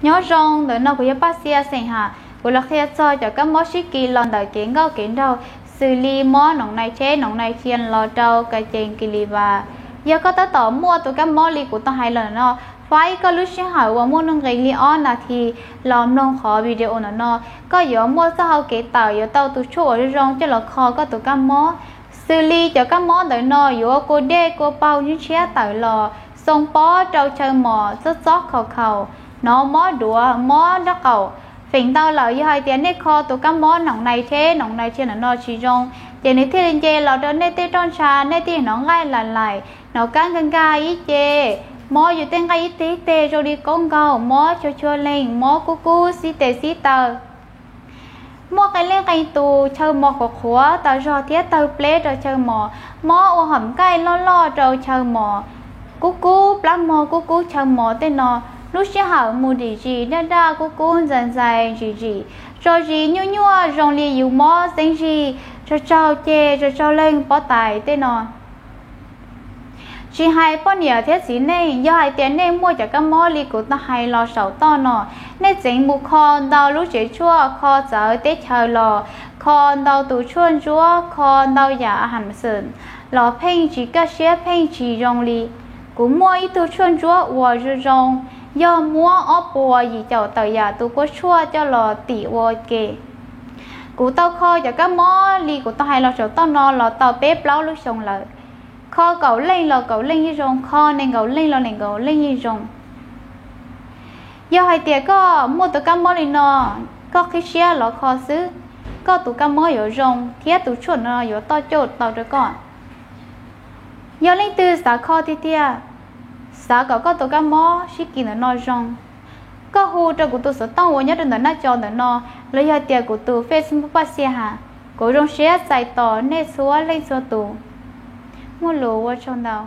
Nyob zoo, ntawm no kuv yog Paj Xia Xeem Ham, kuv los qhia txog cov kab mob sib kis los ntawm kev nkauj kev nraug, xws li mob noov nais tsheb noov nais tshiab los rau ka cees kis li vas. Yog koj tab tom muaj tus kab mob li kuv tau hais los ntawm no, faib koj lub sij hawm uas muaj nuj nqis li ob nas this los mloog qhov video ntawm no, koj yuav muaj txoj hau kev tawm yuav tau tus tshuaj uas zoo zoo coj los kho koj tus kab mob. Xws li cov kab mob ntawm no yuav kua dej kua paug ntshiab ntshiab tawm los, xoo pob rau chaw mos, txob txob khaus khaus, hnov mob duav mob nraub qaum. Feem ntau lawm yog hais tias nej kho tus kab mob noov nais tsheb noov nais tshiab ntawm no tsis zoo, ces nws thiaj li nce los rau nej tej roj ntsha, nej thiaj hnov nqaij lais lais, hnov kab nkag nkag ib ce, mob yus tej nqaij ib teg ib teg zoo li kaub nkaug, mob chua chua leeg, mob kub kub xib tes xib taw. Muaj qee leej qee tus chaw mos qhuav qhuav tas zog thiab tawg pleb rau chaw mos, mob ua hom nkaij loj loj rau chaw mos, kub kub plab mog kub kub chaw mos tej no. Lub sij hawm mus dim zis daj daj kub kub ntxais ntxais zim zim, tso zis nyuaj nyuaj zoo li yus mob xeeb zig, tsaug tsaug ceg tsaug tsaug leeg pob tais tej no. Tsis hais poj niam thiab txiv neej, yog hais tias nej muaj cov kab mob li kuv tau hais los saum toj no, nej txeev mus kho ntau lub tsev tshuaj, kho txawv teb chaws los, kho ntau tus tshuaj ntsuab, kho ntau yam a ham xwm los pheej tsis kaj siab pheej tsis zoo li. Kuv muaj ib tug tshuaj ntsuab uas zoo zoo, yog muab ob puas yim caum tawm yam tus kua tshuaj coj los tim ua ke. Kuv tau kho cov kab mob li kuv tau hais los saum toj no los tau peb plaub lub xyoo lawm. Kho kaum leej los kaum leej yeej zoo, kho nees nkaum leej los nees nkaum leej yeej zoo. Yog hais tias koj muaj tus kab mob li no, koj qhib siab los kho xwb, koj tus kab mob yuav zoo thiab tus tshuaj no yuav toj coj tau rau koj. Yog leej twg xav kho tiag tiag, xav kom koj tus kab mob sib kis ntawm no zoo, koj hu rau kuv tus xov tooj uas nyob rau ntawm naj co ntawm no, los yog tias kuv tus Facebook Paj Xia Ham, kuv zoo siab txais tos nej txhua leej txhua tus. Muaj lus ua tsaug ntau.